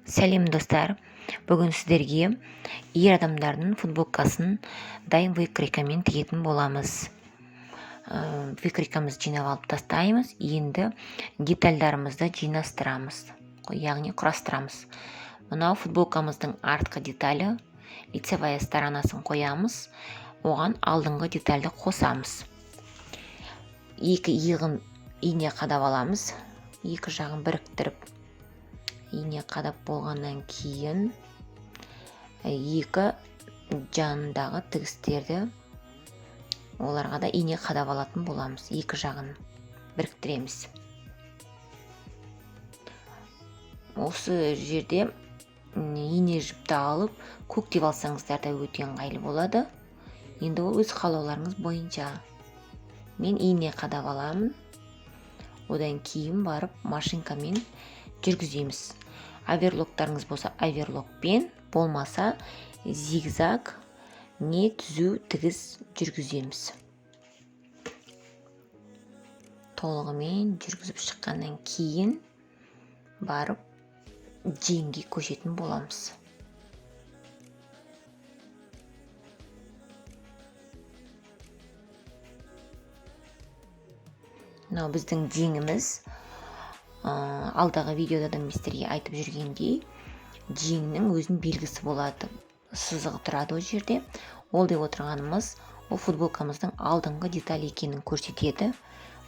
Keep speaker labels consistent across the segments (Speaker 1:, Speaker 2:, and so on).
Speaker 1: Сәлем, достар! Бүгін сіздерге ер адамдардың футболкасын дайын выкройкамен тігетін боламыз. Выкройкамызды жинап алып тастаймыз. Енді детальдарымызды жинастырамыз, яғни құрастырамыз. Мынау футболкамыздың артқы деталі, лицевая сторонасын қоямыз, оған алдыңғы детальді қосамыз. Екі иығын ине қадап аламыз, екі жағын біріктіріп ине қадап болғаннан кейін екі жанындағы тігістерді, оларға да ине қадап алатын боламыз, екі жағын біріктіреміз. Осы жерде ине жіпті алып көктеп алсаңыздар да өте ыңғайлы болады. Енді ол өз қалауларыңыз бойынша. Мен ине қадап аламын, одан кейін барып машинкамен жүргіземіз. Оверлоктарыңыз болса, оверлокпен, болмаса зигзаг не түзу тігіс жүргіземіз. Толығымен жүргізіп шыққаннан кейін барып жеңге көшетін боламыз. Мынау біздің жеңіміз. Алдағы видеода да мен сіздерге айтып жүргендей, жеңнің өзінің белгісі болады, сызығы тұрады ол жерде. Ол деп отырғанымыз, ол футболкамыздың алдыңғы деталь екенін көрсетеді.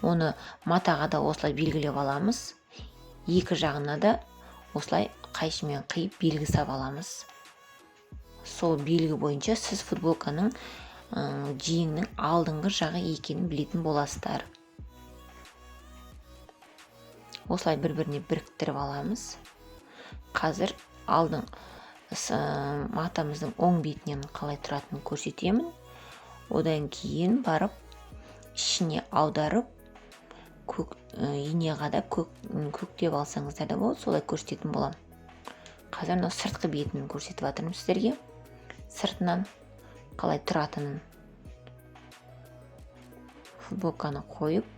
Speaker 1: Оны матаға да осылай белгілеп аламыз, екі жағына да осылай қайшымен қиып белгі салып аламыз. Сол белгі бойынша сіз футболканың жеңнің алдыңғы жағы екенін білетін боласыздар. Осылай бір біріне біріктіріп аламыз. Қазір алдың матамыздың оң бетінен қалай тұратынын көрсетемін. Одан кейін барып ішіне аударып көк ине қадап көктеп алсаңыздар да болады, солай көрсететін боламын. Қазір мынау сыртқы бетін көрсетіп жатырмын сіздерге, сыртынан қалай тұратынын. Футболканы қойып,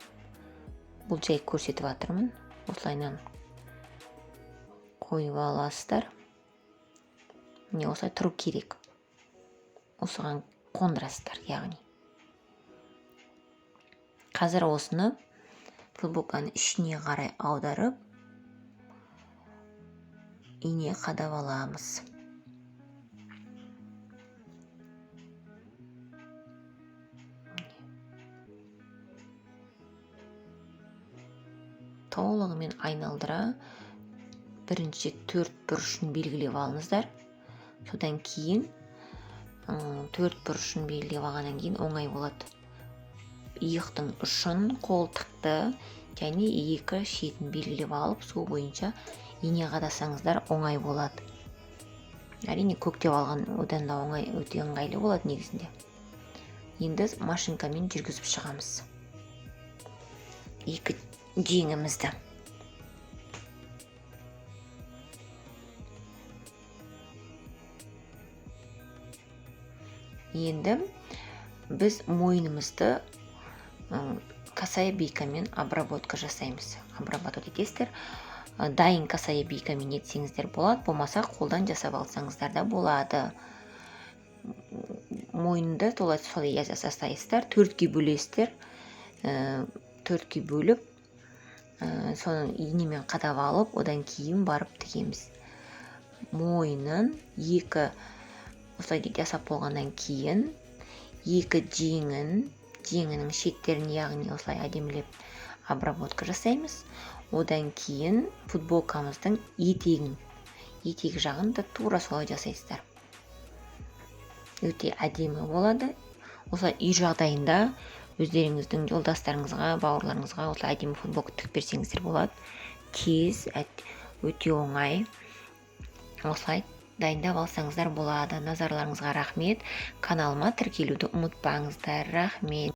Speaker 1: бұл жай көрсетіп жатырмын. Осылайынан қойып аласыздар. Міне, осылай тұру керек, осыған қондырасыздар. Яғни қазір осыны футболканы ішіне қарай аударып ине қадап аламыз. Толығымен айналдыра бірінші төрт бұрышын белгілеп алыңыздар. Содан кейін төрт бұрышын белгілеп алғаннан кейін оңай болады. Иықтың ұшын, қолтықты және екі шетін белгілеп алып, сол бойынша ине қадасаңыздар оңай болады. Әрине, көктеп алған одан да оңай, өте ыңғайлы болады негізінде. Енді машинкамен жүргізіп шығамыз екі жеңімізді. Енді біз мойнымызды косая бейкамен обработка жасаймыз. Обрабатывать етесіздер. Дайын косая бейкамен етсеңіздер болады, болмаса қолдан жасап алсаңыздар да болады. Мойнды солай жасайсыздар, төртке бөлесіздер. Төртке бөліп, соны инемен қадап алып, одан кейін барып тігеміз. Мойнын екі осылай жасап болғаннан кейін екі жеңінің шеттерін, яғни осылай әдемілеп обработка жасаймыз. Одан кейін футболкамыздың етек жағын да тура солай жасайсыздар. Өте әдемі болады. Осылай үй жағдайында өздеріңіздің жолдастарыңызға, бауырларыңызға осылай әдемі футболка тігіп берсеңіздер болады. Тез, өте оңай. Осылай дайындап алсаңыздар болады. Назарларыңызға рахмет. Каналыма тіркелуді ұмытпаңыздар. Рахмет.